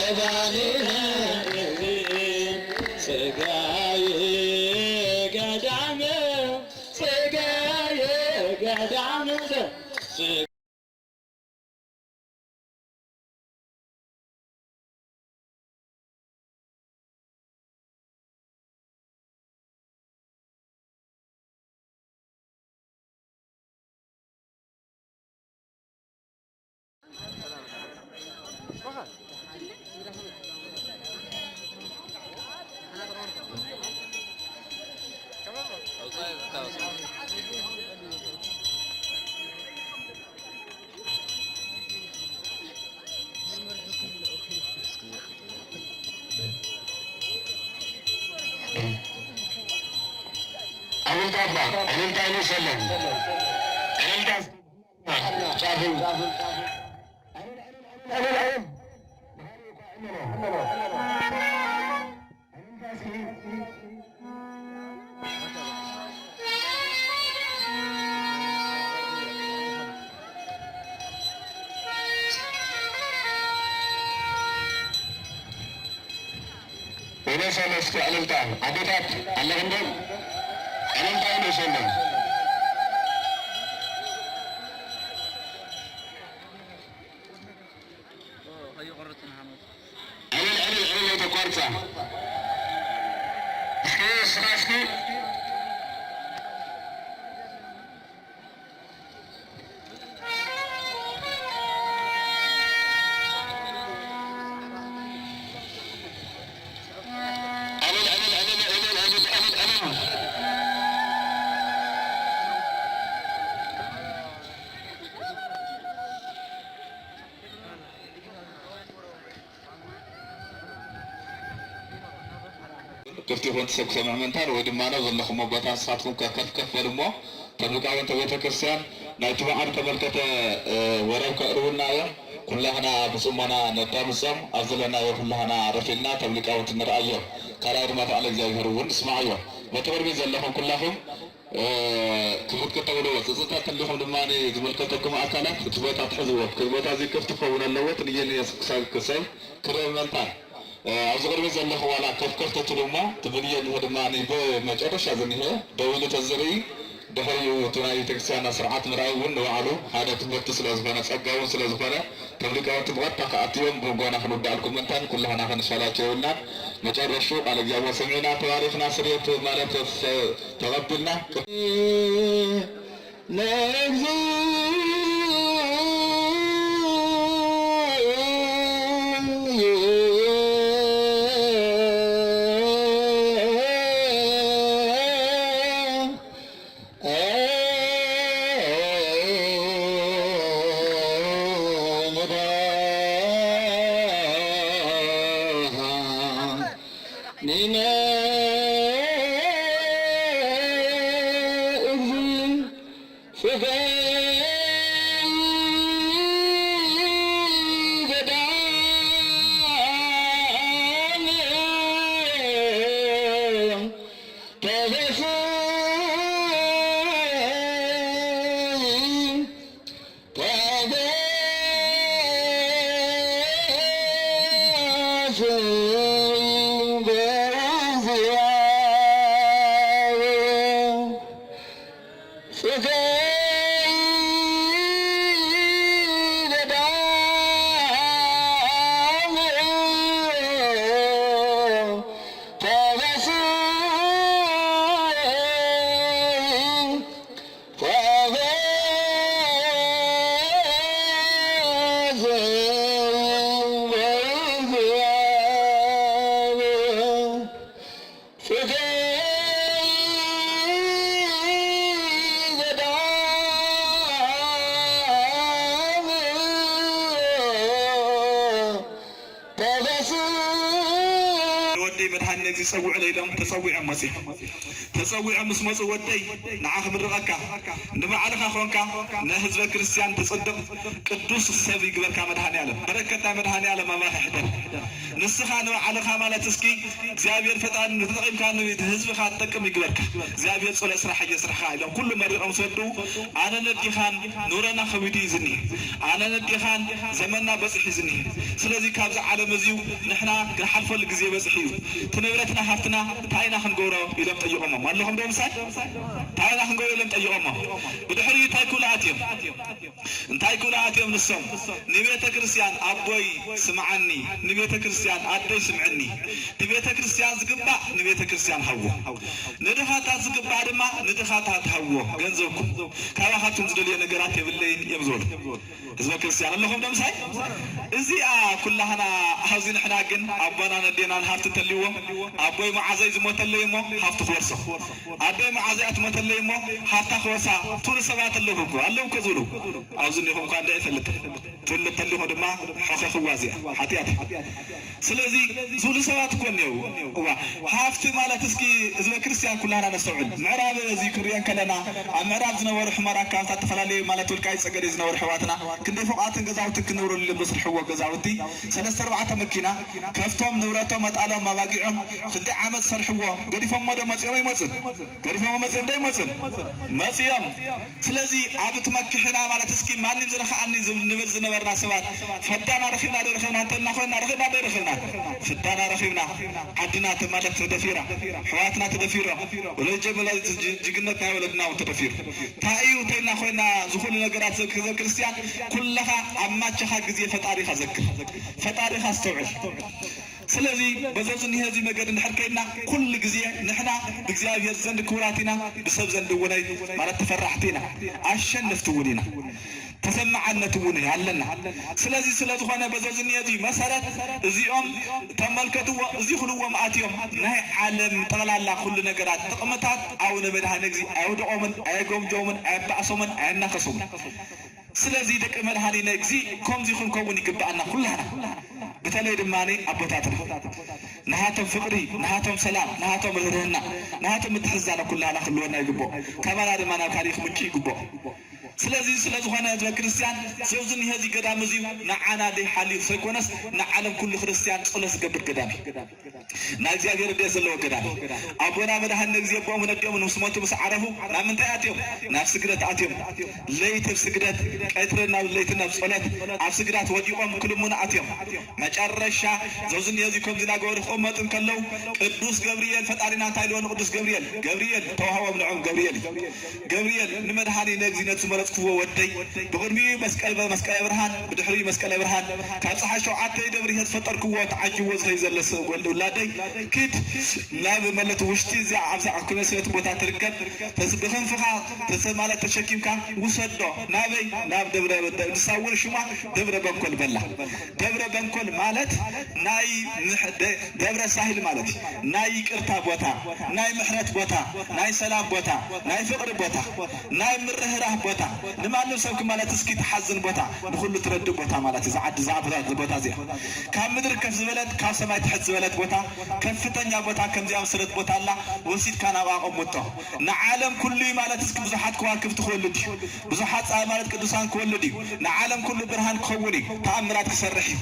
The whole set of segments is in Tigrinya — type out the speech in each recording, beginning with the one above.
ጸጋዬ ገዳም፣ ጸጋዬ ገዳም፣ እልልታ እባ፣ እልልታ ይመሰለን። እልልታ ጫፉ። ይመሰለ እስኪ እልልታ። ኣዴታት ኣለኽን ዶ? እልልታ ይመሰለ። ዕልል፣ ዕልል፣ ዕልል ኣይተቋርጻ። እስኪ፣ እስኪ፣ እስኪ። ዕልል፣ ዕልል፣ ዕልል፣ ዕልል፣ ዕልል፣ ዕልል፣ ዕልል። ክፍቲ ይኹን ትሰክሶ ምእመንታን ወይ ድማ ነው ዘለኹሞ ቦታ ንስኻትኩም ከ ከፍ ከፍ በሉ እሞ፣ ከም ሊቃውንተ ቤተ ክርስቲያን ናይቲ በዓል ተመልከተ፣ እ፣ ወረብ ከቕርቡልና እዮም። ኩላህና ብጽሞና ነዳምጾም፣ ኣብ ዘለናዮ ኩላህና ረፊልና ከም ሊቃውንቲ ንርኣዮም። ካልኣይ ድማ ቃለ እግዚኣብሔር እውን ንስምዓዮ። በቲ ቅድሚት ዘለኹም ኩላኹም እ፣ ክፉት ክትብልዎ፣ ጽጽታ እንተሊኹም ድማ ዝምልከተኩም ኣካላት እቲ ቦታ ትሕዝዎ። እቲ ቦታ እዚ ክፍቲ ክኸውን ኣለዎ። እቲ ንየን ክሳብ ክሰብ ክርኢ ምእንታን፣ እ፣ ኣብዚ ቅድሚት ዘለኹ ዋላ ከፍ ከፍ ተትሉ እሞ፣ እቲ ብንየት እንሆ ድማ ብመጨረሻ ዝንሄ ደው ኢሉ ተዝርኢ፣ ድሕሪኡ እቲ ናይ ቤተክርስትያንና ስርዓት ምርኣይ እውን ንባዕሉ ሓደ ትምህርቲ ስለ ዝኾነ፣ ጸጋ እውን ስለ ዝኾነ፣ ከም ሊቃውንቲ ብቐጥታ ክኣትዮም ብጎና ክንውድኣልኩም ምእንታን ኩላህና ክንሰላቸው የብልናን። መጨረሹ ቃለ እግዚኣብሔር ሰሚዕና ተባሪኽና ስርየት ማለት ተቐቢልና። ወደይ መድሃኒ ነዚ ጸውዑ ኢሎም ተጸዊዖም መጺኦም። ተጸዊዖም ምስ መጹ፣ ወደይ ንዓ ክምርቐካ፣ ንባዕልኻ ኾንካ ንህዝበ ክርስቲያን ተጽድቕ፣ ቅዱስ ሰብ ይግበርካ መድሃኒ ዓለም። በረከት ናይ መድሃኒ ዓለም ኣባኻ ይሕደር። ንስኻ ንባዕልኻ ማለት እስኪ እግዚኣብሔር ፈጣሪ ተጠቒምካ ንህዝብኻ ትጠቅም ይግበርካ። እግዚኣብሔር ጸሎት ስራሕ እየስርሕኻ ኢሎም ኩሉ መሪቖም ሰዱ። ኣነ ነዲኻን ኑረና ከቢዱ እዩ ዝኒሀ። ኣነ ነዲኻን ዘመንና በፂሑ እዩ ዝኒሀ። ስለዚ ካብዚ ዓለም እዚዩ ንሕና ክንሓልፈሉ ግዜ በፂሑ እዩ። እቲ ንብረትና ሃፍትና እንታይ ኢና ክንገብሮ ኢሎም ጠይቖሞም ኣለኹም ዶ ምሳይ? እንታይ ኢና ክንገብሮ ኢሎም ጠይቖሞም። ብድሕሪኡ እንታይ ክብሉ ኣትዮም? እንታይ ክብሉ ኣትዮም ንሶም? ንቤተ ክርስቲያን ኣቦይ ስምዓኒ፣ ንቤተ ክርስቲያን ኣደይ ስምዕኒ። ንቤተ ክርስቲያን ዝግባእ ንቤተ ክርስቲያን ሃዎ። ንድኻታት ዝግባእ ድማ ንድኻታት ሃዎ። ገንዘብኩም ካባኻትኩም ዝደልዮ ነገራት የብለይን እዮም ዝበሉ። ህዝበ ክርስቲያን ኣለኹም ዶ ምሳይ? እዚኣ ኩላህና ኣብዚ ንሕና ግን ኣቦናን ኣዴናን ሃፍቲ እንተልይዎ፣ ኣቦይ መዓዘይ ዝሞተለይ እሞ ሃፍቲ ክወርሶ፣ ኣደይ መዓዘይ እያ ትሞተለይ እሞ ሃፍታ ክወርሳ ትብሉ ሰባት ኣለኹ እኮ፣ ኣለዉ እኮ ዝብሉ። ኣብዚ እኒኹም እኳ እንደ ይፈልጥ ትብሉ እንተሊኹ ድማ ሓኸኽዋ እዚኣ ሓጢኣት። ስለዚ ዝብሉ ሰባት እኮ እኒአው። እዋ፣ ሃፍቲ ማለት እስኪ ህዝበ ክርስቲያን ኩላና ነስተውዕል። ምዕራብ እዚ ክንሪኦ እንከለና፣ ኣብ ምዕራብ ዝነበሩ ሕመራ ኣካባቢታት፣ ዝተፈላለዩ ማለት ወልቃይት ጸገዴ ዝነበሩ ኣሕዋትና ክንደይ ፎቓትን ገዛውትን ክንብረሉ ኢሎም ዘስርሕዎ ገዛውቲ፣ ሰለስተ ኣርባዕተ መኪና ከፍቶም ንብረቶም ኣጣሎም ኣባጊዖም ክንደይ ዓመት ዝሰርሕዎ ገዲፎሞ ዶ መጺኦም ኣይመጹን? ገዲፎሞ መጺኦም ዶ ኣይመጹን? መጺኦም። ስለዚ ኣብ እቲ መኪና ማለት እስኪ ማንም ዝነኽኣኒ ዝብል ንብል ዝነበርና ሰባት፣ ፈዳና ረኺብና ዶ ረኺብና እንተልና ኮይንና፣ ረኺብና ዶ ረኺብና? ፍዳና ረኺብና። ዓድና ማለት ተደፊራ፣ ኣሕዋትና ተደፊሮም፣ ወለጀ መላ ጅ-፣ ጅግነት ናይ ወለድና እውን ተደፊሩ። እንታይ እዩ እንተልና ኮይንና ዝኹሉ ነገራት ዘክ-፣ ዘክርስትያን፣ ኩለኻ ኣብ ማቸኻ ግዜ ፈጣሪኻ ዘክር፣ ፈጣሪኻ ኣስተውዕል። ስለዚ በዚ ኣብዚ እኒሀ እዚ መገዲ እንድሕር ከይድና፣ ኩሉ ግዜ ንሕና ብእግዚኣብሔር ዘንድ ክቡራት ኢና፣ ብሰብ ዘንድ እውን ማለት ተፈራሕቲ ኢና፣ ኣሸነፍቲ እውን ኢና። ተሰማዓነት እውን ኣለና። ስለዚ ስለ ዝኾነ በዚ ኣብዚ እኒሀ እዚ መሰረት እዚኦም ተመልከትዎ፣ እዚ ኩልዎም ኣትዮም ናይ ዓለም ጠቕላላ ኩሉ ነገራት ጥቕምታት ኣቡነ መድኃኔ እግዚእ ኣየውድቖምን ኣየጎምጀዎምን ኣየባእሶምን ኣየናኸሶምን። ስለዚ ደቂ መድኃኒነ እግዚእ ከምዚ ክንከውን ይግብኣና ኩላህና፣ በተለይ ድማ ኣቦታትና። ናሃቶም ፍቕሪ፣ ናሃቶም ሰላም፣ ናሃቶም ርህርህና፣ ናሃቶም ምትሕዛነ ኩላህና ክህልወና ይግብኦ። ካባና ድማ ናብ ካሊእ ክምንጩ ይግብኦ። ስለዚ ስለ ዝኾነ ህዝበ ክርስቲያን፣ እዚ ኣብዚ እኒሀ እዚ ገዳም እዚ ንዓና ደይሓልዩ ዘይኮነስ ንዓለም ኩሉ ክርስቲያን ጸሎት ዝገብር ገዳም እዩ። ናይ እግዚኣብሔር እዴት ዘለዎ ገዳም። ኣቦና መድኃኒነ እግዚእ ኣቦኦምን ኣዲኦምን ምስ ሞቱ ምስ ዓረፉ ናብ ምንታይ ኣትዮም? ናብ ስግደት ኣትዮም። ለይቲ ኣብ ስግደት፣ ቀትርን ናብ ለይትን ኣብ ጸሎት፣ ኣብ ስግዳት ወዲቖም ክልምኑ ኣትዮም። መጨረሻ እዚ ኣብዚ እኒሀ እዚ ከምዚ እናገበሩ ክቕመጡ እንከለዉ ቅዱስ ገብርኤል ፈጣሪና እንታይ ኢልዎ ንቅዱስ ገብርኤል? ገብርኤል ተዋህቦም ንዖም ገብርኤል እዩ። ገብርኤል ንመድኃኒነ እግዚእ ነቲ ዝመረጽክዎ ወደይ ብቕድሚኡ መስቀል መስቀለ ብርሃን ብድሕሪኡ መስቀለ ብርሃን ካብ ጸሓይ ሸውዓተ ደብሪ ዝፈጠርክዎ ተዓጅዎ ዝኸይ ዘሎ ሰብ ወልድ ውላደይ ኪድ ናብ መለት ውሽጢ እዚኣ ኣብዛ ክነሰት ቦታ ትርከብ ተስ-፣ ብክንፍኻ ተስ-፣ ማለት ተሸኪምካ ውሰዶ ናበይ? ናብ ደብረ ንሳ እውን ሽማ ደብረ በንኮል በላ። ደብረ በንኮል ማለት ናይ ምሕ-፣ ደ-፣ ደብረ ሳህል ማለት እዩ። ናይ ይቅርታ ቦታ፣ ናይ ምሕረት ቦታ፣ ናይ ሰላም ቦታ፣ ናይ ፍቕሪ ቦታ፣ ናይ ምርህራህ ቦታ፣ ንማንም ሰብ ክማለት እስኪ ትሓዝን ቦታ፣ ንኹሉ ትረድእ ቦታ ማለት እዩ። ዝዓዲ ዝዓበታት ቦታ እዚኣ ካብ ምድሪ ከፍ ዝበለት ካብ ሰማይ ትሕት ዝበለት ቦታ፣ ከፍተኛ ቦታ ከምዚኣ መሰለት ቦታ ኣላ። ወሲድካ ናብኣ ኣቐምጦ። ንዓለም ኩሉ እዩ ማለት እስኪ ብዙሓት ከዋክብቲ ክወልድ እዩ። ብዙሓት ጻ-፣ ማለት ቅዱሳን ክወልድ እዩ። ንዓለም ኩሉ ብርሃን ክኸውን እዩ። ተኣምራት ክሰርሕ እዩ።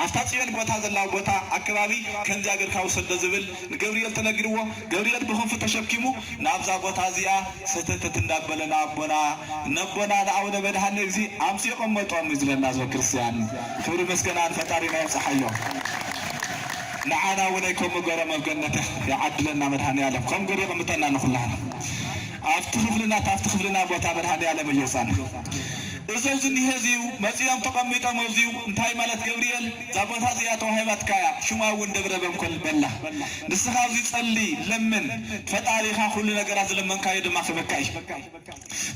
ኣብታ ጽዮን ቦታ ዘላ ቦታ ኣከባቢ ከምዚኣ ጌርካ ውሰዶ ዝብል ንገብርኤል ተነጊርዎ። ገብርኤል ብክንፉ ተሸኪሙ ናብዛ ቦታ እዚኣ ሰተተት እንዳበለ ንኣቦና፣ ነቦና ንኣቡነ መድኃኔ እግዚእ ኣምጺኡ የቐመጦም እዩ ዝብለና ህዝበ ክርስቲያን። ክብሪ ምስጋና ንፈጣሪና የብጽሓዮ። ንዓና እውን ከምኡ ገሮም ኣብ ገነት ይዓድለና መድኃኔ ዓለም። ከም ገሩ የቐምጠና ንኹላህና። ኣብቲ ክፍልና፣ ኣብቲ ክፍልና ቦታ መድኃኔ ዓለም እየውጻና። እዚ ኣብዚ እኒሀ እዚዩ መጺኦም ተቐሚጦም ኣብዚዩ እንታይ ማለት ገብርኤል እዛ ቦታ እዚኣ ተዋሂባትካ እያ፣ ሽማ እውን ደብረ በንኮል በላ። ንስኻ ኣብዚ ጸሊ፣ ለምን፣ ፈጣሪኻ ኩሉ ነገራት ዝለመንካዮ ድማ ክህበካ እዩ።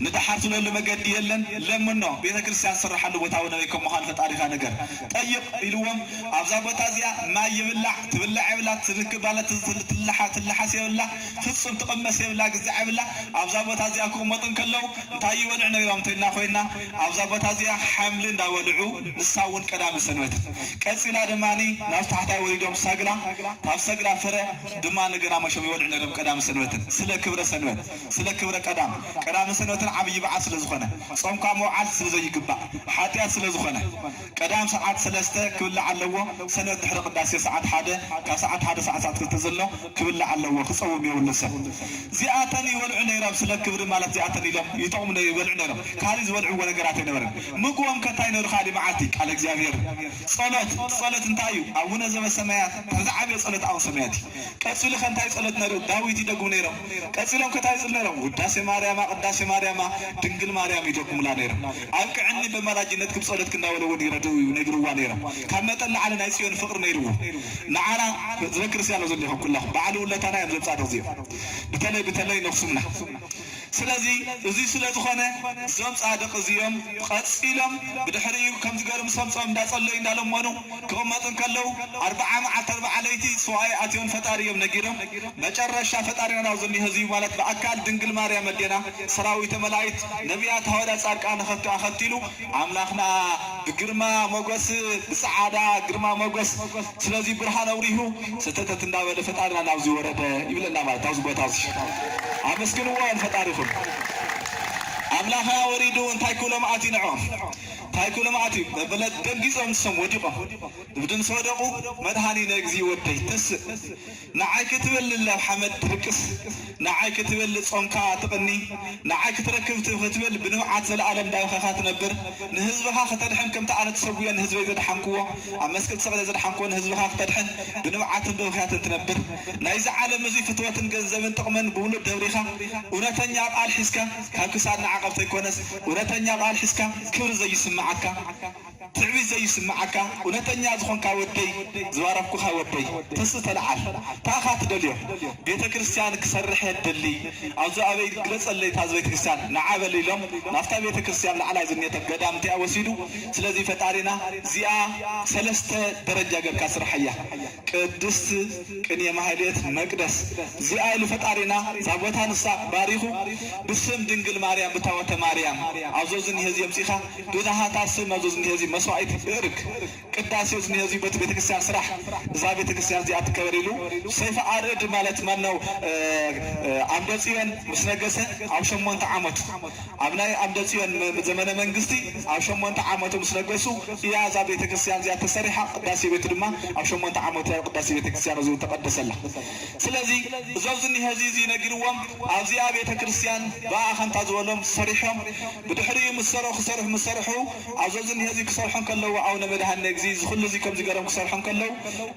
ንደሓር ትብለሉ መገዲ የለን፣ ለምኖ። ቤተ ክርስቲያን ዝስርሓሉ ቦታ እውን ኣበይ ከም ምዃኑ ፈጣሪኻ ንገር። ጠይቕ ኢልዎም። ኣብዛ ቦታ እዚኣ ማይ ይብላዕ፣ ትብላዕ የብላ፣ ትርክብ ማለት ትል-፣ ትልሓ-፣ ትልሓስ የብላ፣ ፍጹም ትቕመስ የብላ፣ ግዛዕ የብላ። ኣብዛ ቦታ እዚኣ ክቕመጡ እንከለዉ እንታይ ይበልዑ ነይሮም እንተኢልና ኮይንና፣ ኣብዛ ቦታ እዚኣ ሓምሊ እንዳበልዑ፣ ንሳ እውን ቀዳመ ሰንበት። ቀጺላ ድማ ናብ ታሕታይ ወሪዶም ሰግላ፣ ካብ ሰግላ ፍረ ድማ ንገና መሸም ይበልዑ ነይሮም ቀዳመ ሰንበትን። ስለ ክብረ ሰንበት፣ ስለ ክብረ ቀዳም፣ ቀዳመ ሰንበትን ዓብዪ በዓል ስለ ዝኾነ፣ ጾምካ ምውዓል ስለ ዘይግባእ፣ ሓጢኣት ስለ ዝኾነ፣ ቀዳም ሰዓት ሰለስተ ክብላዕ ኣለዎ። ሰንበት ድሕሪ ቅዳሴ ሰዓት ሓደ፣ ካብ ሰዓት ሓደ ሰዓት ሰዓት ክልተ ዘሎ ክብላዕ ኣለዎ። ክጸውም የብሉ ሰብ። እዚኣተን ይበልዑ ነይሮም። ስለ ክብሪ ማለት እዚኣተን ኢሎም ይጠቕሙ ነ-፣ ይበልዑ ነይሮም። ካልእ ዝበልዕዎ ነገራት ኣይነበረን። ምግቦም ከ እንታይ ነይሩ? ካልእ መዓልቲ ቃለ እግዚኣብሔር፣ ጸሎት። ጸሎት እንታይ እዩ? ኣቡነ ዘበሰማያት፣ እቲ ዝዓበየ ጸሎት ኣቡነ ሰማያት እዩ። ቀጺሉ ከ እንታይ ጸሎት ነይሩ? ዳዊት ይደግሙ ነይሮም። ቀጺሎም ከ እንታይ ይጽሉ ነይሮም? ውዳሴ ማርያማ፣ ቅዳሴ ማርያማ፣ ድንግል ማርያም ይደግሙላ ነይሮም። ኣብቅዕኒ በማላጅነትኪ ብጸሎትኪ እንዳበለ እውን ይረድኡ፣ ይነግርዋ ነይሮም። ካብ መጠን ላዕሊ ናይ ጽዮን ፍቕሪ ነይርዎ። ንዓና ህዝበ ክርስቲያን ነው ዘኒኹም ኩላኹም። በዓል ውለታና እዮም ዘምጻድቕ እዚኦም። በተለይ፣ በተለይ ነኽሱምና። ስለዚ እዚ ስለ ዝኾነ እዞም ጻድቕ እዚኦም ቀጺሎም ብድሕሪኡ ከምዚ ገይሮም ሰምጾም እንዳጸለዩ እንዳለመኑ ክቕመጡ እንከለዉ ኣርብዓ መዓልቲ ኣርብዓ ለይቲ ሱባኤ ኣትዮም ፈጣሪ እዮም ነጊሮም። መጨረሻ ፈጣሪና ናብ ዝኒሆ እዚ ማለት ብኣካል ድንግል ማርያም ኣዴና፣ ሰራዊተ መላእክት፣ ነቢያት፣ ሃዋርያት፣ ጻድቃን ኣኸት-፣ ኣኸቲሉ ኣምላኽና ብግርማ ሞገስ፣ ብጸዓዳ ግርማ ሞገስ ስለዚ ብርሃን ኣብሪሁ ሰተተት እንዳበለ ፈጣሪና ናብዚ ወረደ ይብለና ማለት ናብዚ ቦታ እዚ። ኣመስግንዎ ንፈጣሪኹም። ኣምላኽና ወሪዱ እንታይ ክብሎም ኣትዩ ንዕኦም? እንታይ ክብሎም ኣትዩ? መበለት ደንጊጾም ንሶም ወዲቖም። ብድምሲ ወደቑ። መድኃኒነ እግዚእ ወደይ ተስእ። ንዓይ ክትብል ኣብ ሓመድ ትድቅስ፣ ንዓይ ክትብል ጾምካ ትቕኒ፣ ንዓይ ክትረክብ ት-፣ ክትብል ብንብዓት ዘለኣለም ዳብኻኻ ትነብር፣ ንህዝብኻ ከተድሕን ከምቲ ኣነ ተሰዊኤ ንህዝበይ ዘድሓንክዎ፣ ኣብ መስቀል ተሰቒለ ዘድሓንክዎ ንህዝብኻ ከተድሕን ብንብዓትን ብብኽያትን ትነብር። ናይዚ ዓለም እዚ ፍትወትን ገንዘብን ጥቕምን ብውሉድ ደብሪኻ፣ እውነተኛ ቃል ሒዝካ፣ ካብ ክሳድ ንዓቐብ ተይኮነስ፣ እውነተኛ ቃል ሒዝካ፣ ክብሪ ዘይስምዓካ፣ ትዕቢት ዘይስምዓካ እውነተኛ ዝኾንካ ወደይ፣ ዝባረኽኩኻ ወደይ፣ ተስእ ተለዓል። እንታይ ኢኻ ትደልዮ? ቤተ ክርስቲያን ክሰርሕ እየ እደሊ። ኣብዚ ኣበይ ግለጸለይ እታ ቤተ ክርስቲያን? ንዓ በል ኢሎም ናብታ ቤተ ክርስቲያን ላዕላይ ዝኔተ ገዳም እንቲኣ ወሲዱ። ስለዚ ፈጣሪና እዚኣ ሰለስተ ደረጃ ጌርካ ስርሓያ። ቅድስት ቅኔ ማህሌት መቅደስ እዚኣ ኢሉ ፈጣሪና እዛ ቦታ ንሳ ባሪኹ ብስም ድንግል ማርያም ብታቦተ ማርያም ኣብዚ ዝኒሀ እዚ ኣምጺኻ ብናሃታ ስም ኣብዚ ዝኒሀ እዚ መስዋዕት እርግ ቅዳሴ ዝኒሀ እዚ በቲ ቤተክርስትያን ስራሕ እዛ ቤተክርስትያን እዚኣ ትከበር ኢሉ ሰይፈ ኣርዕድ ማለት ማነው፣ እ፣ እ፣ ኣምደ ጽዮን ምስ ነገሰ ኣብ ሸሞንተ ዓመቱ ኣብ ናይ ኣምደ ጽዮን መ-፣ ዘመነ መንግስቲ ኣብ ሸሞንተ ዓመቱ ምስ ነገሱ እያ እዛ ቤተክርስትያን እዚኣ ተሰሪሓ። ቅዳሴ ቤቱ ድማ ኣብ ሸሞንተ ዓመቱ ኣብ ቅዳሴ ቤተክርስትያን እዚ ተቀደሰላ። ስለዚ እዞም ዝኒሀ እዚ፣ እዚ ነጊርዎም ኣብዚኣ ቤተክርስትያን ብኣኸንታ ዝበሎም ሰሪሖም። ብድሕሪኡ ምስ ሰረሑ፣ ክሰርሑ ምስ ሰረሑ ኣብዞም ዝኒሀ እዚ ክሰርሑ እንከለዉ ኣቡነ መድኃኔ እግዚእ እዚ ኩሉ እዚ ከምዚ ገይሮም ክሰርሑ እንከለዉ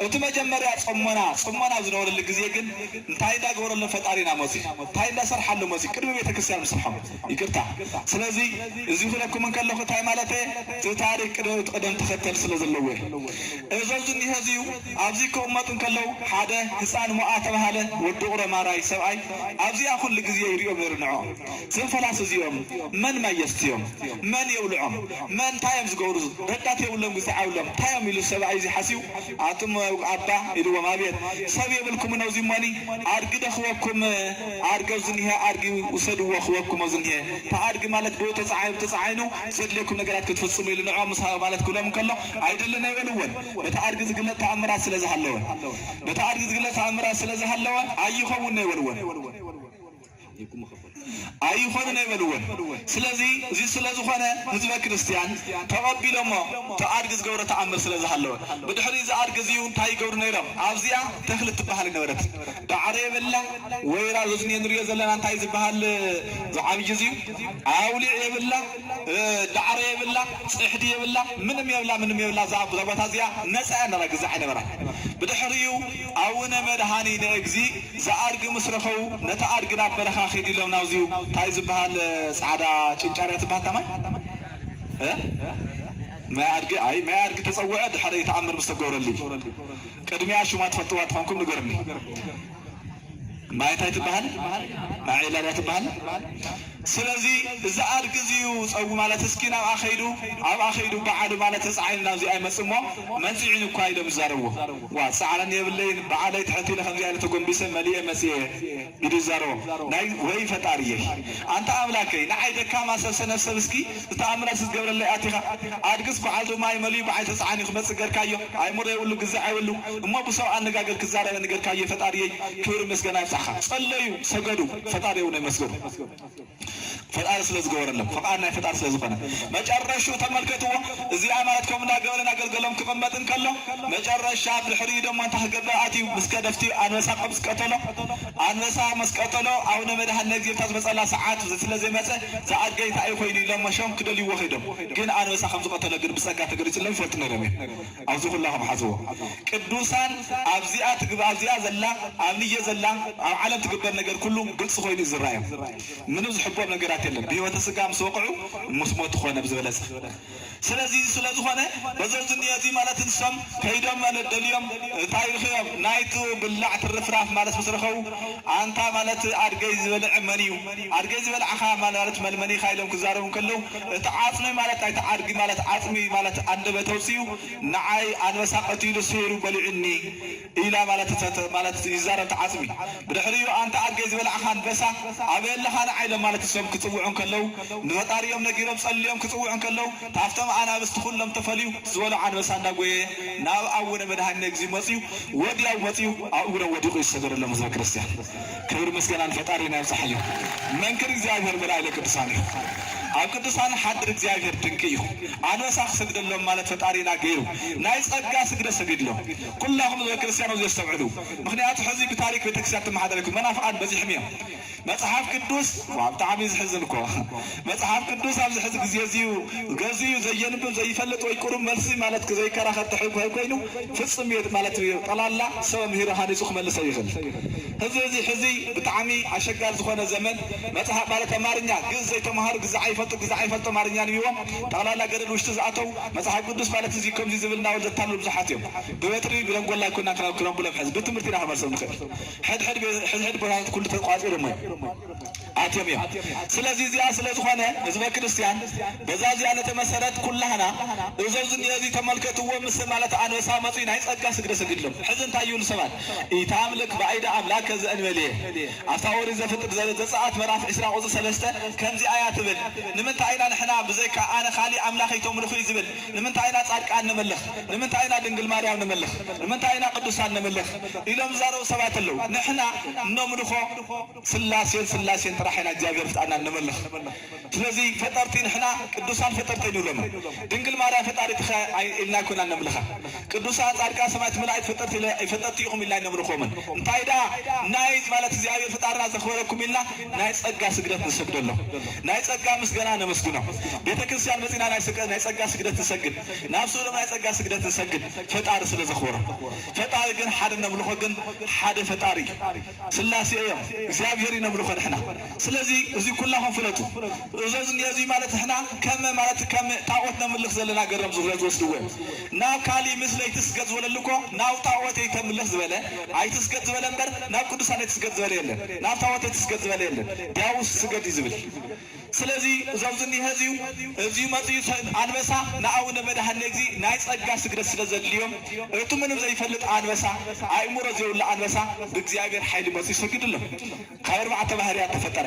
እቲ መጀመርያ ጽሞና፣ ጽሞና ዝነበረሉ ግዜ ግን እንታይ እንዳገበረሎም ፈጣሪና መጺ እንታይ እንዳሰርሓሎም መጺ ቅድሚ ቤተክርስትያን ምስርሖም ይቅርታ። ስለዚ እዚ ክለኩም እንከለኹ እንታይ ማለት እየ? እቲ ታሪክ ቅደ-፣ ቅደም ተኸተል ስለ ዘለዎ እየ። እዞም ዝኒሀ እዚዩ ኣብዚ ክቕመጡ እንከለዉ ሓደ ህፃን ሞኣ ተባሃለ ወዲ ቁረ ማራይ ሰብኣይ ኣብዚኣ ኩሉ ግዜ ይሪኦም ነይሩ ንዕኦም። እዞም ፈላሲ እዚኦም መን ማየስቲ እዮም? መን የብልዖም? መን እንታይ እዮም ዝገብሩ? ረዳት የብሎም፣ ግዜ ዓብሎም እንታይ እዮም ኢሉ ሰብኣይ እዚ ሓሲቡ ኣቱም ኣባ ኢልዎም፣ ኣቤት ሰብ የብልኩም ነውዚ እሞኒ ኣድጊ ዶ ክወኩም፣ ኣድጊ ኣብዚ እኒሀ ኣድጊ ውሰድዎ ክወኩም ኣብዚ እኒሀ። እቲ ኣድጊ ማለት ብኡ ተፀዓይኑ ተፀዓይኑ ዘድልየኩም ነገራት ክትፍፅሙ ኢሉ ንዕኦም ምስ ሃበ ማለት ክብሎም እንከሎ ኣይደልን ኣይበልዎን። በቲ ኣድጊ ዝግለጥ ተኣምራት ስለ ዝሃለወ፣ በቲ ኣድጊ ዝግለጥ ተኣምራት ስለ ዝሃለወ ኣይኸውን ኣይበልዎን። ኣይኮኑን ኣይበልዎን። ስለዚ እዚ ስለ ዝኾነ ህዝበ ክርስቲያን ተቐቢሎሞ እቲ ኣድጊ ዝገብሮ ተኣምር ስለ ዝሃለወ። ብድሕሪ እዚ ኣድጊ እዚ እንታይ ይገብሩ ነይሮም? ኣብዚኣ ተኽሊ ትበሃል ነበረት። ዳዕሮ የብላ፣ ወይራ እዚ ንሪኦ ዘለና እንታይ ዝበሃል ዝዓብይ እዚ ኣውሊዕ የብላ፣ እ፣ ዳዕሮ የብላ፣ ጽሕዲ የብላ፣ ምንም የብላ፣ ምንም የብላ። እዛ እዛ ቦታ እዚኣ ነጻ እያ ነራ፣ ግዛዕ ኣይነበራን። ብድሕሪኡ ኣቡነ መድኃኒነ እግዚእ ዝኣድጊ ምስ ረኸቡ ነቲ ኣድጊ ናብ በረኻ ኺድ ኢሎም ናብዚኡ እንታይ ዝበሃል ጻዕዳ ጭንጫርያ ትበሃል ታማይ እ? ማይ ኣድጊ ኣይ ማይ ኣድጊ ተጸውዐ ድሕሪ ተኣምር ምስ ተገብረሉ እዩ። ቅድሚያ ሽማ ትፈልጥዋ ተኾንኩም ንገርኒ። ማይ እንታይ ትበሃል? ማይ ዒላ ድያ ትበሃል? ስለዚ እዚ ኣድጊ እዚ እዩ ጸጉ ማለት እስኪ ናብኣ ከይዱ ኣብኣ ከይዱ በዓሉ ማለት ተጻዒኑ ናብዚ ኣይመጽእ እሞ መንጽዒኑ እኳ ኢሎም ይዛረብዎ። ዋ ጻዕረኒ የብለይን በዓለይ ትሕት ኢለ ከምዚ ኢለ ተጎንቢሰ መሊኤ መጽኤ ኢሉ ይዛረቦም። ናይ ወይ ፈጣሪየይ ኣንታ ኣምላከይ ንዓይ ደካማ ሰብ ሰነፍ ሰብ እስኪ ዝተኣምራት ዝገብረለይ ኣቲኻ ኣድግስ በዓልቱ ማይ መሊኡ በዓል ተጻዓኒ ክመጽእ ገርካዮ። ኣእምሮ የብሉ ግዛዕ የብሉ እሞ ብሰብ ኣነጋገር ክዛረበኒ ገርካዮ ፈጣሪየይ ክብሪ ምስጋና ይብጻሕኻ። ጸለዩ ሰገዱ ፈጣሪ እውን ኣይመስገኑ። ፈጣሪ ስለ ዝገበረሎም ፍቃድ ናይ ፈጣሪ ስለ ዝኾነ መጨረሽኡ ተመልከትዎ። እዚኣ ማለት ከም እንዳገበረ እናገልገሎም ክቕመጥ እንከሎ መጨረሻ ድሕሪኡ ደሞ እንታይ ክገብር ኣትዩ ምስ ከደፍቲ ኣንበሳ ቀብስ ቀተሎ። ኣንበሳ ምስ ቀተሎ ኣቡነ መድኃኔ እግዚእታ ዝመጸላ ሰዓት ስለ ዘይመጸ ዝኣድገይ እንታይ ኮይኑ ኢሎም መሸም ክደልይዎ ከይዶም ግን ኣንበሳ ከም ዝቐተሎ ግን ብጸጋ ተገሊጹሎም ይፈልጡ ነይሮም እዮም። ኣብዚ ኩላኹም ሓዝዎ። ቅዱሳን ኣብዚኣ ትግብ ኣብዚኣ ዘላ ኣብ ንየ ዘላ ኣብ ዓለም ትግበር ነገር ኩሉ ግልጽ ኮይኑ እዩ ዝረኣዮም። ምንም ዝሕቦም ነገራት የለን። ብህይወተ ስጋ ምስ ወቕዑ ምስ ሞት ኾነ ብዝበለጸ ስለዚ ስለ ዝኾነ በዞም ዝንዮ እዚ ማለት ንሶም ከይዶም ማለት ደልዮም እንታይ ርኽዮም ናይቲ ብላዕ ትርፍራፍ ማለት ምስ ረኸቡ ኣንታ ማለት ኣድገይ ዝበልዐ መን እዩ ኣድገይ ዝበልዓኻ ማለት መልመኒኻ ኢሎም ክዛረቡ ከለዉ እቲ ዓጽሚ ማለት ናይቲ ኣድጊ ማለት ዓጽሚ ማለት ኣንደበት ኣውፅኡ ንዓይ ኣንበሳ ቀቲሉ ስዒሩ በሊዑኒ ኢላ ማለት ተተ- ማለት ይዛረብ ተዓጽሚ ብድሕሪኡ ኣንታ ኣድገይ ዝበልዓኻ ኣንበሳ ኣበይ ኣለኻ ንዓይ ኢሎም ማለት ንሶም ክጽውዑ እንከለዉ ንፈጣሪኦም ነጊሮም ጸልዮም ክጽውዑ እንከለዉ ካብቶም ኣናብስቲ ኩሎም ተፈልዩ ዝበልዖ ኣንበሳ እንዳጎየ ናብ ኣቡነ መድኃኒነ እግዚእ መጽዩ ወዲያው መጽዩ ኣብ እግሮም ወዲቑ ይሰገደሎም ህዝበ ክርስቲያን። ክብሪ ምስጋና ንፈጣሪና ይብጻሕ እዩ። መንክር እግዚኣብሔር መላእክተ ቅዱሳን እዩ። ኣብ ቅዱሳን ሓድር እግዚኣብሔር ድንቂ እዩ። ኣንበሳ ክሰግደሎም ማለት ፈጣሪና ገይሩ ናይ ጸጋ ስግደት ሰጊድሎም። ኩላኹም ህዝበ ክርስቲያን ኣብዚ ኣስተውዕሉ። ምኽንያቱ ሕዚ ብታሪክ ቤተክርስትያን ትመሓደር ኣይኮን መናፍቃን በዚሕም እዮም። መጽሓፍ ቅዱስ ዋ ብጣዕሚ እዩ ዝሕዝን እኮ። መጽሓፍ ቅዱስ ኣብዚ ሕዚ ግዜ እዚ እዩ ገዚኡ ዘየንብብ ዘይፈልጥ ወይ ቁሩብ መልሲ ማለት ዘይከራኸር ተሕልኮ ኮይኑ ፍጹም እዩ ማለት እዩ። ጠላላ ሰብ ምሂሩ ሃኒጹ ክመልስ ይኽእል። ህዝቢ እዚ ሕዚ ብጣዕሚ ኣሸጋሪ ዝኾነ ዘመን መጽሓፍ ማለት ኣማርኛ ግዕዝ ዘይተምሃሩ ግዛዕ ይፈልጡ ግዛዕ ይፈልጡ ኣማርኛ ንቢቦም ጠቕላላ ገደል ውሽጢ ዝኣተው መጽሓፍ ቅዱስ ማለት እዚ ከምዚ ዝብል እናበሉ ዘታልሉ ብዙሓት እዮም። ብበትሪ ብደንጎላ ኣይኮና ክነብሎም ሕዚ ብትምህርቲ ኢና ክመልሶም ንኽእል። ሕድሕድ ቤ- ሕድሕድ ቦታታት ኩሉ ተቋጺሮም እዮም ኣትዮም እዮም። ስለዚ እዚኣ ስለ ዝኾነ ህዝበ ክርስቲያን በዛ እዚኣ ነተ መሰረት ኩላህና እዞም ዝኒኦ እዚ ተመልከትዎ ምስ ማለት ኣንበሳ መፅኡ ናይ ጸጋ ስግደ ሰግድሎም። ሕዚ እንታይ ይብሉ ሰባት ኢታምልክ ባዕደ ኣምላከ ዘእንበልየ ኣብታ ኦሪት ዘፍጥር ዘ- ዘጸኣት ምዕራፍ ዕስራ ቁፅሪ ሰለስተ ከምዚ ኣያ ትብል። ንምንታይ ኢና ንሕና ብዘይካ ኣነ ካሊእ ኣምላኽ ኣይተምልኹ እዩ ዝብል? ንምንታይ ኢና ጻድቃን ነምልኽ? ንምንታይ ኢና ድንግል ማርያም ነምልኽ? ንምንታይ ኢና ቅዱሳን ነምልኽ? ኢሎም ዝዛረቡ ሰባት ኣለዉ። ንሕና እነምልኾ ስላሴን ስላሴን ጥራሕ ኢና እግዚኣብሔር ፍጣና ነምልኽ። ስለዚ ፈጠርቲ ንሕና ቅዱሳን ፈጠርቲ ኣይንብሎም። ድንግል ማርያም ፈጣሪትኸ ኣይ- ኢልና ኣይኮናን ነምልኻ። ቅዱሳን ጻድቃን ሰማዕት መላእክት ፈጠርቲ ኢለ- ፈጠርቲ ኢኹም ኢልና ኣይነምልኾምን። እንታይ ደኣ ናይ ማለት እግዚኣብሔር ፈጣርና ዘኽበረኩም ኢልና ናይ ጸጋ ስግደት ንሰግደሎም። ናይ ጸጋ ምስጋና ነመስግኖም። ቤተ ክርስቲያን መጺና ናይ ስግ- ናይ ጸጋ ስግደት ንሰግድ። ናብ ስእሎም ናይ ጸጋ ስግደት ንሰግድ። ፈጣሪ ስለ ዘኽበሮም። ፈጣሪ ግን ሓደ ነምልኾ ግን ሓደ ፈጣሪ እዩ። ስላሴ እዮም። እግዚኣብሔር እዩ ነምልኾ ንሕና። ስለዚ እዚ ኩላኹም ፍለጡ። እዞ ዝኒኦ እዚ ማለት ንሕና ከም ማለት ከም ጣዖት ነምልኽ ዘለና ገሮም ዝፍለጡ ወስድዎ እዮም። ናብ ካሊእ ምስለ ኣይትስገድ ዝበለሉ እኮ ናብ ጣዖት ኣይተምልኽ ዝበለ ኣይትስገድ ዝበለ እምበር ናብ ቅዱሳን ኣይትስገድ ዝበለ የለን። ናብ ጣዖት ኣይትስገድ ዝበለ የለን። ዲያብሎስ ስገድ እዩ ዝብል። ስለዚ እዞም ዝኒሀ እዚዩ እዚዩ መፅኡ ሰ- ኣንበሳ ንኣቡነ መድኃኔ እግዚእ ናይ ጸጋ ስግደት ስለ ዘድልዮም እቱ ምንም ዘይፈልጥ ኣንበሳ ኣእምሮ ዘይብሉ ኣንበሳ ብእግዚኣብሔር ሓይሊ መፅኡ ይሰግድሎም። ካብ ኣርባዕተ ባህርያት ተፈጠረ።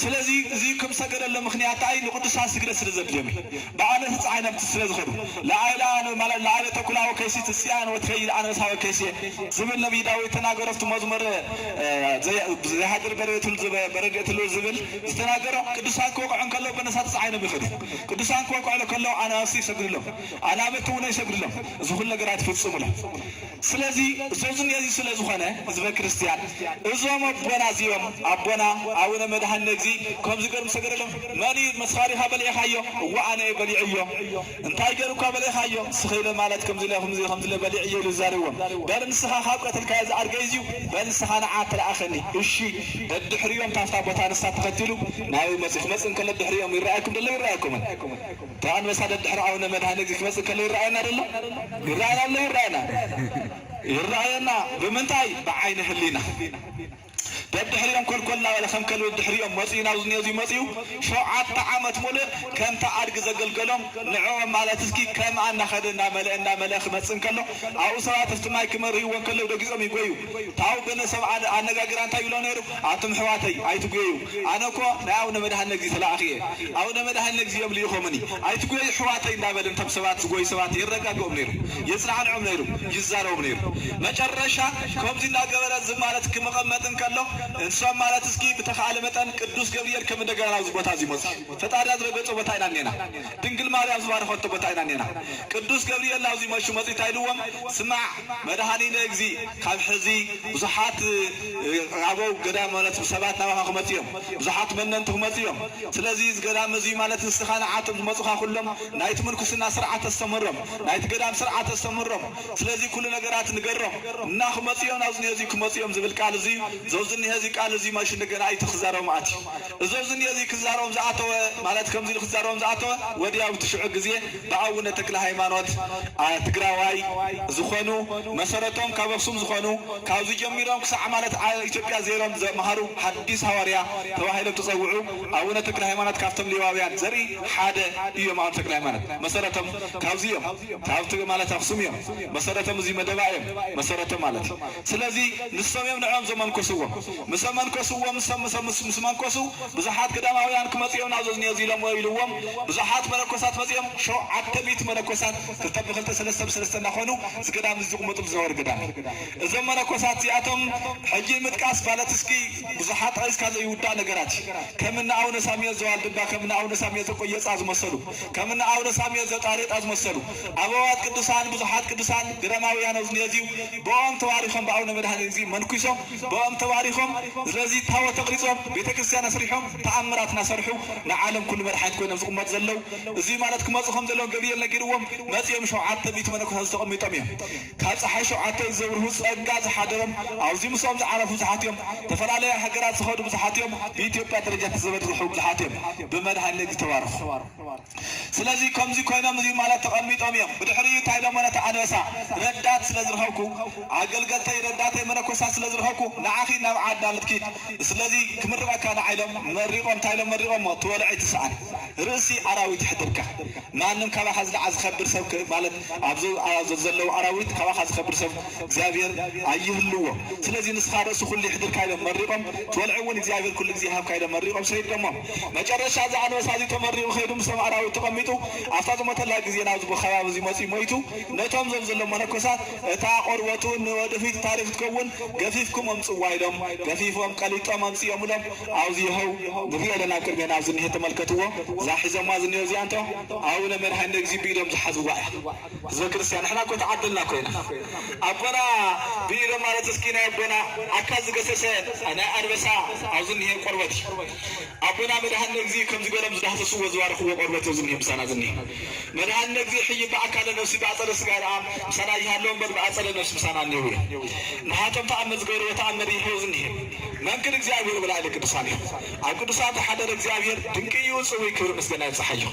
ስለዚ እዚ ከም ሰገደሎ ምኽንያት እንታይ ንቅዱሳን ስግደት ስለ ዘድልዮም እዩ። ብዓለተ ፀሓይ ናብቲ ስለ ዝኸዱ ለዓለ ለዓለ ተኩላ ወከይሲ ትፅያን ወትከይድ ኣንበሳ ወከይሲ ዝብል ነቢይ ዳዊት ተናገሮ። ኣብቲ መዝሙር ዘይሃድር በረድኤት በረድኤት ዝብል ዝተናገሮ ቅዱሳን ክወቅዑ እንከለዉ በነሳተ ፀሓይ እዮም ይኸዱ። ቅዱሳን ክወቅዑ ከለዉ ኣናብስቲ ይሰግድሎም፣ ኣናብርቲ እውን ይሰግድሎም። እዚ ኩሉ ነገራት ይፍፅሙሎም። ስለዚ እዞም ዝኒኦ እዚ ስለ ዝኾነ ህዝበ ክርስቲያን እዞም ኣቦና እዚኦም ኣቦና ኣቡነ መድኃኔ እግዚእ ከምዚ ገይሮም ሰገደሎም። መን እዩ መስኻሪኻ በሊዕኻዮ? እወ ኣነ እየ በሊዐዮ። እንታይ ገይሩካ በሊዕኻዮ? ስኸ ኢለ ማለት ከምዚ ኢለ ከምዚ ኢለ በሊዐዮ ኢሉ ይዛረብዎም። በል ንስኻ ካብ ቀተልካዮ ዝኣርገይ እዚዩ በል ንስኻ ንዓ ተለኣኸኒ። እሺ ደድሕሪኦም ታፍታ ቦታ ንሳ ተኸቲሉ ናበይ መፅእ ክመፅእ እንከሎ ድሕሪኦም ይረኣየኩም ደሎ ይረኣየኩምን? እቲ ኣንበሳ ደድሕሪ ኣቡነ መድኃኔ እግዚእ ክመጽእ ከሎ ይረኣየና ደሎ? ይረኣየና ኣሎ ይረኣየና ይረኣየና። ብምንታይ? ብዓይኒ ህሊና። ደድሕሪኦም ኮልኮል እናበለ ከም ከልቢ ድሕሪኦም መፂኡ፣ ናብዚ እኒኦ እዚ መፂኡ። ሸውዓተ ዓመት ሙሉእ ከምቲ ኣድጊ ዘገልገሎም ንዕኦም ማለት እስኪ ከም እናኸደ እናመለአ እናመለአ ክመፅእ እንከሎ ኣብኡ ሰባት ኣብቲ ማይ ክመርህዎ እንከለዉ ደጊፆም ይጎዩ። ታው ገለ ሰብ ኣነ- ኣነጋግራ እንታይ ይብሎ ነይሩ? ኣቱም ኣሕዋተይ ኣይትጉየዩ፣ ኣነ እኮ ናይ ኣቡነ መድኃኔ እግዚእ ተላኣኺ እየ። ኣቡነ መድኃኔ እግዚእ እዮም ልኢኾምኒ፣ ኣይትጉየዩ ኣሕዋተይ እናበለ ነቶም ሰባት ዝጎዩ ሰባት የረጋግኦም ነይሩ፣ የፅናንዖም ነይሩ፣ ይዛረቦም ነይሩ። መጨረሻ ከምዚ እናገበረ እዚ ማለት ክመቐመጥ እንከሎ እንሶም ማለት እስኪ ብተኻእለ መጠን ቅዱስ ገብርኤል ከም እንደገና ናብዚ ቦታ እዚ መፁ። ፈጣሪና ዝረገጾ ቦታ ኢና እኔና። ድንግል ማርያም ዝባረኸቶ ቦታ ኢና እኔና። ቅዱስ ገብርኤል ናብዚ መሹ መፂ እንታይ ኢልዎም? ስማዕ መድኃኒነ እግዚእ፣ ካብ ሕዚ ብዙሓት ኣበው ገዳም ማለት ሰባት ናባኻ ክመፁ እዮም። ብዙሓት መነንቲ ክመፁ እዮም። ስለዚ እዚ ገዳም እዚ ማለት ንስኻ ንዓቶም ዝመፁኻ ኩሎም ናይቲ ምንኩስና ስርዓት ኣስተምህሮም፣ ናይቲ ገዳም ስርዓት ኣስተምህሮም። ስለዚ ኩሉ ነገራት ንገሮም እና ክመፁ እዮም፣ ናብዚ እኒሀ እዚ ክመፁ እዮም ዝብል ቃል እዚ ዘውዚ እኒሀ እዚ ቃል እዚ መሹ እንደገና ኣይትኽዛረቡ ማለት እዩ። እዚ ኣብዚ እኒኦ እዚ ክዛረቦም ዝኣተወ ማለት ከምዚ ኢሉ ክዛረቦም ዝኣተወ ወዲያው እቲ ሽዑ ግዜ ብኣቡነ ተክለ ሃይማኖት ትግራዋይ ዝኾኑ መሰረቶም ካብ ኣክሱም ዝኾኑ ካብዚ ጀሚሮም ክሳዕ ማለት ኢትዮጵያ ዜሮም ዘምሃሩ ሓዲስ ሃዋርያ ተባሂሎም ተፀውዑ ኣቡነ ተክለ ሃይማኖት ካብቶም ሌዋውያን ዘርኢ ሓደ እዮም። ኣቡነ ተክለ ሃይማኖት መሰረቶም ካብዚ እዮም። ካብቲ ማለት ኣክሱም እዮም መሰረቶም፣ እዚ መደባ እዮም መሰረቶም ማለት እዩ። ስለዚ ንሶም እዮም ንዕኦም ዘመንኮስዎም። ምስ ኣመንኮስዎም፣ ምስ ምስ ምስ መንኮሱ ብዙሓት ገዳማውያን ክመፁ እዮም ናብዚ እኒኦ እዚ ኢሎም ኢልዎም። ብዙሓት መነኮሳት መፂኦም፣ ሸውዓተ ሚእቲ መነኮሳት ክልተ ብክልተ ሰለስተ ብሰለስተ እናኾኑ እዚ ገዳም እዚ ዝቕመጥሉ ዝነበሩ ገዳም። እዞም መነኮሳት እዚኣቶም ሕጂ ምጥቃስ ማለት እስኪ ብዙሓት ጠቒስካ ዘይውዳእ ነገራት እዩ። ከም እነ ኣቡነ ሳሙኤል ዘዋልድባ፣ ከም እነ ኣቡነ ሳሙኤል ዘቆየፃ ዝመሰሉ፣ ከም እነ ኣቡነ ሳሙኤል ዘጣሬጣ ዝመሰሉ ኣበዋት ቅዱሳን፣ ብዙሓት ቅዱሳን ገዳማውያን ኣብዚ እኒኦ እዚ ብኦም ተባሪኾም ብኣቡነ መድኃኔ እግዚእ መንኩሶም ብኦም ተባሪኾም ስለዚ ታቦት ተቕሪጾም ቤተ ክርስቲያን ኣስሪሖም ተኣምራት እናሰርሑ ንዓለም ኩሉ መድሓኒት ኮይኖም ዝቕመጡ ዘለዉ። እዚ ማለት ክመጹ ከም ዘለዎም ገብርኤል ነጊርዎም መጺኦም ሸውዓተ ሚእቲ መነኮሳት ተቐሚጦም እዮም። ካብ ፀሓይ ሸውዓተ እዩ ዘብርሁ ጸጋ ዝሓደሮም ኣብዚ ምስኦም ዝዓረፉ ብዙሓት እዮም። ዝተፈላለያ ሃገራት ዝኸዱ ብዙሓት እዮም። ብኢትዮጵያ ደረጃ ተዘበርዝሑ ብዙሓት እዮም። ብመድሓኒት ዝተባረኹ። ስለዚ ከምዚ ኮይኖም እዚ ማለት ተቐሚጦም እዮም። ብድሕሪኡ እንታይ ኢሎሞ ነቲ ኣንበሳ ረዳት ስለ ዝረኸብኩ ኣገልገልተይ ረዳተይ መነኮሳት ስለ ዝረኸብኩ ንዓኺ ናብ ዓዳ ምትኪድ ስለዚ ክምርቐካ ንዓ ኢሎም መሪቖም እንታይ ኢሎም መሪቖሞ ትበልዖ ኣይትስኣን ርእሲ ኣራዊት ይሕድርካ ማንም ካባኻ ዝለዓ ዝኸብር ሰብ ማለት ኣብዚ ዘለዉ ኣራዊት ካባኻ ዝኸብር ሰብ እግዚኣብሔር ኣይህልዎ። ስለዚ ንስኻ ርእሲ ኩሉ ይሕድርካ ኢሎም መሪቖም ትበልዖ እውን እግዚኣብሔር ኩሉ ግዜ ይሃብካ ኢሎም መሪቖም ሰይዶሞም። መጨረሻ እዚ ኣንበሳ እዚ ተመሪቑ ከይዱ ምስቶም ኣራዊት ተቐሚጡ ኣብታ ዝሞተላ ግዜ ናብዚ ከባቢ እዚ መፂኡ ሞይቱ ነቶም ዘም ዘሎ መነኮሳት እታ ቆርበቱ ንወደፊት ታሪክ ትከውን ገፊፍኩም ኣምፅዋ ኢሎም ገፊፎም ቀሊጦም ኣምፅኦምሎም ኣብዚ ይኸው ንሪኦ ኣለና ኣብ ቅድሜና ኣብዚ እኒሄ ተመልከትዎ እዛ ሒዞማ ዝኒኦ እዚኣ እንቶ ኣቡነ መድሃኒ እግዚእ ብኢዶም ዝሓዝዋ እያ። ህዝበ ክርስቲያን ንሕና እኮ ተዓደልና እኮ ኢና። ኣቦና ብኢዶም ማለት እስኪ ናይ ኣቦና ኣካል ዝገሰሰ ናይ ኣንበሳ ኣብዚ እኒሄ ቆርበት እዩ። ኣቦና መድሃኒ እግዚእ ከምዚ ገይሮም ዝዳህሰስዎ ዝባረኽዎ ቆርበት እዚ እኒሄ ምሳና ዝኒሄ። መድሃኒ እግዚእ ሕጂ ብኣካለ ነፍሲ ብኣጸደ ስጋ ደኣ ምሳና ይሃለዉ እምበር ብኣጸደ ነፍሲ ምሳና እኒሄው እዮም። ንሃቶም ተኣምር ዝገበርዎ ተኣምር ይሄው ዝኒሄ። መንክር እግዚኣብሔር ብላዕሊ ቅዱሳን እዩ። ኣብ ቅዱሳን ዝሓደረ እግዚኣብሔር ድንቂ እዩ፣ ጽውይ ክብሪ ምስጋና ይብጽሓዮ።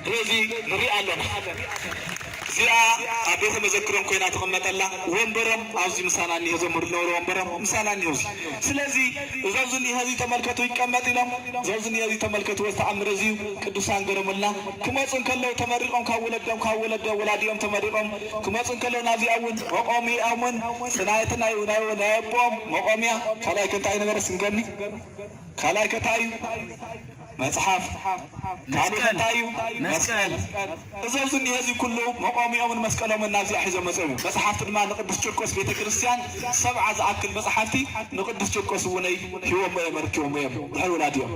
ስለዚ ንርኢ ኣለና። እዚኣ ኣብ ቤተ መዘክሮም ኮይና ትቕመጠላ ወንበሮም ኣብዚ ምሳና እኒሄ ዘምህሩ ዝነበሩ ወንበሮም ምሳና እኒሄ እዚ ስለዚ እዞም ዝኒሄ እዚ ተመልከቱ ይቀመጥ ኢሎም እዞም ዝኒሄ እዚ ተመልከቱ ወዚ ተኣምር እዚ እዩ ቅዱሳን ገረሙልና ክመፁ እንከለዉ ተመሪቖም ካብ ወለዶም ካብ ወለዶ ወላዲኦም ተመሪቖም ክመፁ እንከለዉ ናዚኣ እውን መቆሚኦም እውን ስናየቲ ናይ ናይ ናይ ኣቦኦም መቆሚያ ካልኣይ ከ እንታይ ነበረ ስንገኒ ካልኣይ ከ እንታይ እዩ መፅሓፍ ካልእ መስቀል። እንታይ እዩ መስቀል። መስቀል እዞም ዝኒሀ እዚ ኩሉ መቆሚኦምን መስቀሎምን ናብዚኣ ሒዞም መፅኦም እዮም መፅሓፍቲ ድማ ንቅዱስ ቂርቆስ ቤተ ክርስቲያን ሰብዓ ዝኣክል መፅሓፍቲ ንቅዱስ ቂርቆስ እውነይ ሂቦሞ እዮም ኣረኪቦሞ እዮም ድሕሪ ወላዲኦም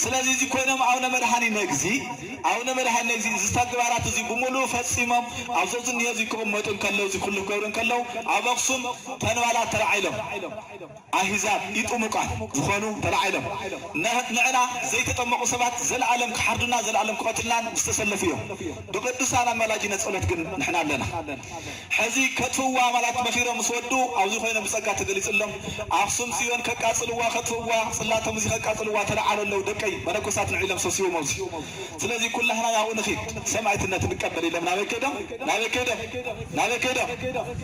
ስለዚ እዚ ኮይኖም ኣቡነ መድሃኒ ነግዚ ኣቡነ መድሃኒ ነግዚ እዚ ተግባራት እዚ ብምሉእ ፈፂሞም ኣብዞም ዝኒሀ እዚ ክቕመጡ እንከለዉ እዚ ኩሉ ክገብሩ እንከለዉ ኣብ ኣክሱም ተንባላት ተላዒሎም ኣህዛብ ኢጥሙቃን ዝኾኑ ተላዒሎም ንዕና ዘይተጠመቑ ሰባት ዘለኣለም ክሓርዱና ዘለኣለም ክቐትልናን ዝተሰለፉ እዮም። ብቅዱሳን ኣማላጅነት ጸሎት ግን ንሕና ኣለና። ሕዚ ከጥፍእዋ ኣማላት መኺሮም ምስ ወዱ ኣብዚ ኮይኖም ብጸጋ ተገሊጽሎም ኣኽሱም ጽዮን ከቃጽልዋ ከጥፍእዋ ጽላቶም እዚ ከቃጽልዋ ተላዓሉ ኣለዉ ደቂ መነኮሳት ንዑ ኢሎም ሰብሲቦም ኣብዚ። ስለዚ ኩላህና ናብኡ ንኺድ፣ ሰማዕትነት ንቀበል ኢሎም ናበይ ከይዶም? ናበይ ከይዶም? ናበይ ከይዶም?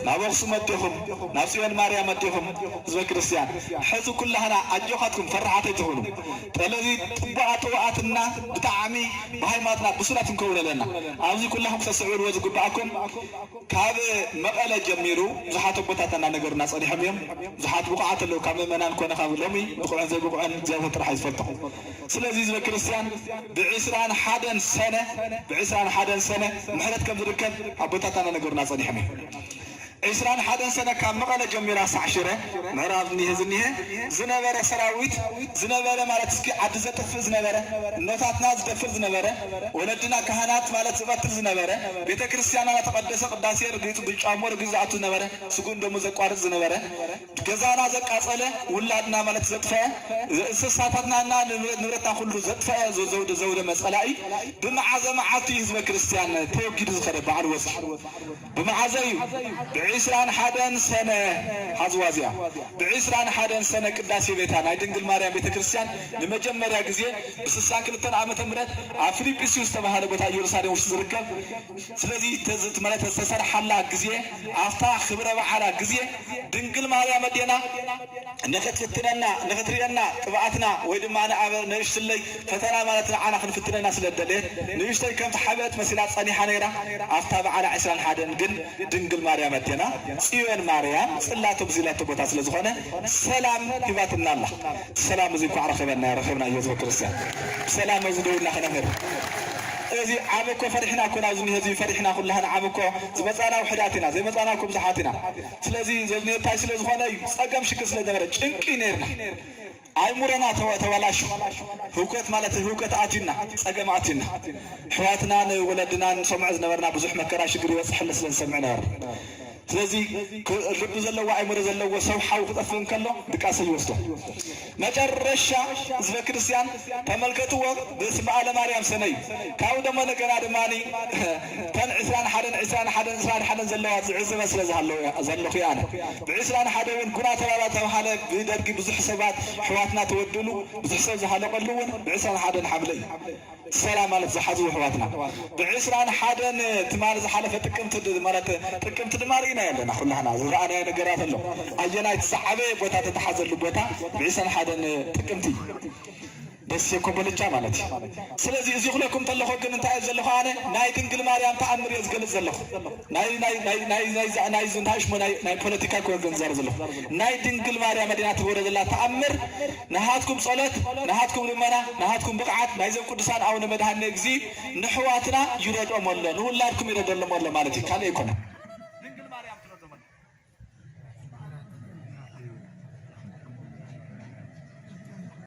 ናብ ኣኽሱም ኣዴኹም፣ ናብ ጽዮን ማርያም ኣዴኹም፣ ህዝበ ክርስቲያን። ሕዚ ኩላህና ኣጆኻትኩም፣ ፈራሓት ኣይትኹኑ። ስለዚ ጥቡቓት ጥቡቓትና ብጣዕሚ ብሃይማኖትና ብሱላት ክንከውን ኣለና። ኣብዚ ኩላኹም ክተስተውዕልዎ ዝግባኣኩም፣ ካብ መቐለ ጀሚሩ ብዙሓት ኣቦታት እናነገሩና ጸኒሖም እዮም። ብዙሓት ብቑዓት ኣለዉ፣ ካብ ምእመናን ኮነ ካብ ሎሚ ብቑዕን ዘይብቑዕን እግዚኣብሔር ጥራሕ እዩ ዝፈልጦ። ስለዚ ህዝበ ክርስቲያን ብዕስራን ሓደን ሰነ፣ ብዕስራን ሓደን ሰነ ምሕረት ከም ዝርከብ ኣቦታት እናነገሩና ጸኒሖም እዮም። ዕስራን ሓደን ሰነ ካብ መቐለ ጀሚራ ሳዕ ሽረ ምዕራብ እኒሄ ዝኒሄ ዝነበረ ሰራዊት ዝነበረ ማለት እስኪ ዓዲ ዘጥፍእ ዝነበረ፣ እኖታትና ዝደፍር ዝነበረ፣ ወለድና ካህናት ማለት ዝቐትል ዝነበረ፣ ቤተ ክርስቲያንና ተቐደሰ ቅዳሴ ርጊጹ ብጫሞ ርጊጹ ዝኣቱ ዝነበረ፣ ስጉን ደሙ ዘቋርጽ ዝነበረ፣ ገዛና ዘቃጸለ፣ ውላድና ማለት ዘጥፈአ፣ እንስሳታትናና ንብረት ንብረትና ኩሉ ዘጥፈአ ዘ-፣ ዘውደ-፣ ዘውደመ ጸላኢ ብመዓዘ መዓልቲ ህዝበ ክርስቲያን ተወጊዱ ዝኸደ በዓል ወጽዓ። ብመዓዘ እዩ? ብዕስራን ሓደን ሰነ ሓዝዋ እዚኣ። ብዕስራን ሓደን ሰነ ቅዳሴ ቤታ ናይ ድንግል ማርያም ቤተ ክርስቲያን ንመጀመርያ ግዜ ብስሳን ክልተን ዓመተ ምህረት ኣብ ፊልጵስዩስ ዝተባህለ ቦታ ኢየሩሳሌም ውሽጢ ዝርከብ። ስለዚ ተዝ-፣ ማለት ዝተሰርሓላ ግዜ፣ ኣብታ ክብረ በዓላ ግዜ ድንግል ማርያም ኣዴና ንኽትፍትነና፣ ንኽትርእየና ቅብኣትና ወይ ድማ ንኣበ ንእሽትለይ ፈተና ማለት ንዓና ክንፍትነና ስለ ዝደለየት ንእሽተይ ከም ተሓበአት መሲላ ጸኒሓ ነይራ። ኣብታ በዓላ ዕስራን ሓደን ግን ድንግል ማርያም ኣዴና ጽዮን ማርያም ጽላቶ ብዚላቶ ቦታ ስለ ዝኾነ ሰላም ሂባትና ኣላ። ሰላም እዚ እንኳዕ ረኸበና፣ ረኸብና ህዝበ ክርስቲያን። ብሰላም እዚ ደው ኢልና ክነምህር። እዚ ዓብ እኮ ፈሪሕና እኮ ናብዚ እኒሀ እዚ ፈሪሕና ኩላህና ዓብ እኮ ዝመጻና ውሕዳት ኢና፣ ዘይመጻና እኮ ብዙሓት ኢና። ስለዚ ዘዝኒኦ እንታይ ስለ ዝኾነ እዩ? ጸገም ሽግር ስለ ዝነበረ ጭንቂ ነይርና። ኣይሙረና ተወ-፣ ተበላሹ። ህውከት ማለት ህውከት ኣትዩና፣ ጸገም ኣትዩና። ኣሕዋትናን ወለድናን ንሰምዖ ዝነበርና ብዙሕ መከራ ሽግር ይበጽሐልና ስለ ንሰምዕ ነበርና። ስለዚ ክ-፣ ልቢ ዘለዎ ኣእምሮ ዘለዎ ሰብ ሓው ክጠፍእ እንከሎ ድቃሰ ይወስዶ። መጨረሻ ህዝበ ክርስቲያን ተመልከትዎ፣ በስመ አለ ማርያም ሰነ እዩ። ካብኡ ደሞ እንደገና ድማ ተን ዕስራን ሓደን ዕስራን ሓደን ዕስራን ሓደን ዘለዋ ዝዕዝበ ስለ ዝሃለዉ-፣ ዘለኹ እየ ኣነ። ብዕስራን ሓደ እውን ጉና ተባባ ተባሃለ ብደርጊ ብዙሕ ሰባት ኣሕዋትና ተወድሉ፣ ብዙሕ ሰብ ዝሃለቀሉ እውን ብዕስራን ሓደን ሓምለ እዩ። ሰላም ማለት ዝሓዙ ኣሕዋትና ብዕስራን ሓደን ትማሊ ዝሓለፈ ጥቅምቲ ድ-፣ ማለት ጥቅምቲ ድማ ርኢና ኣለና። ኩላህና ዝረኣናዮ ነገራት ኣሎ። ኣየናይ እቲ ዝዓበየ ቦታ ተተሓዘሉ ቦታ ብዕስራን ሓደን ጥቅምቲ ደሴ ኮምቦልቻ ማለት እዩ። ስለዚ እዚ ክለኩም ተለኹ ግን እንታይ እየ ዘለኹ ኣነ ናይ ድንግል ማርያም ተኣምር እየ ዝገልጽ ዘለኹ። ናይ፣ ናይ፣ ናይ፣ ናይ፣ ናይ፣ ናይ፣ ናይ፣ እንታይ ሽሞ ናይ፣ ናይ ፖለቲካ ኮንፈረንስ ዘለኹ። ናይ ድንግል ማርያም ኣዴና ትገብሮ ዘላ ተኣምር፣ ናሃትኩም ጸሎት፣ ናሃትኩም ልመና፣ ናሃትኩም ብቕዓት፣ ናይዞም ቅዱሳን ኣቡነ መድኃኔ እግዚእ ንሕዋትና ይረድኦም ኣሎ፣ ንውላድኩም ይረድኦም ኣሎ ማለት እዩ። ካልእ ኣይኮነን።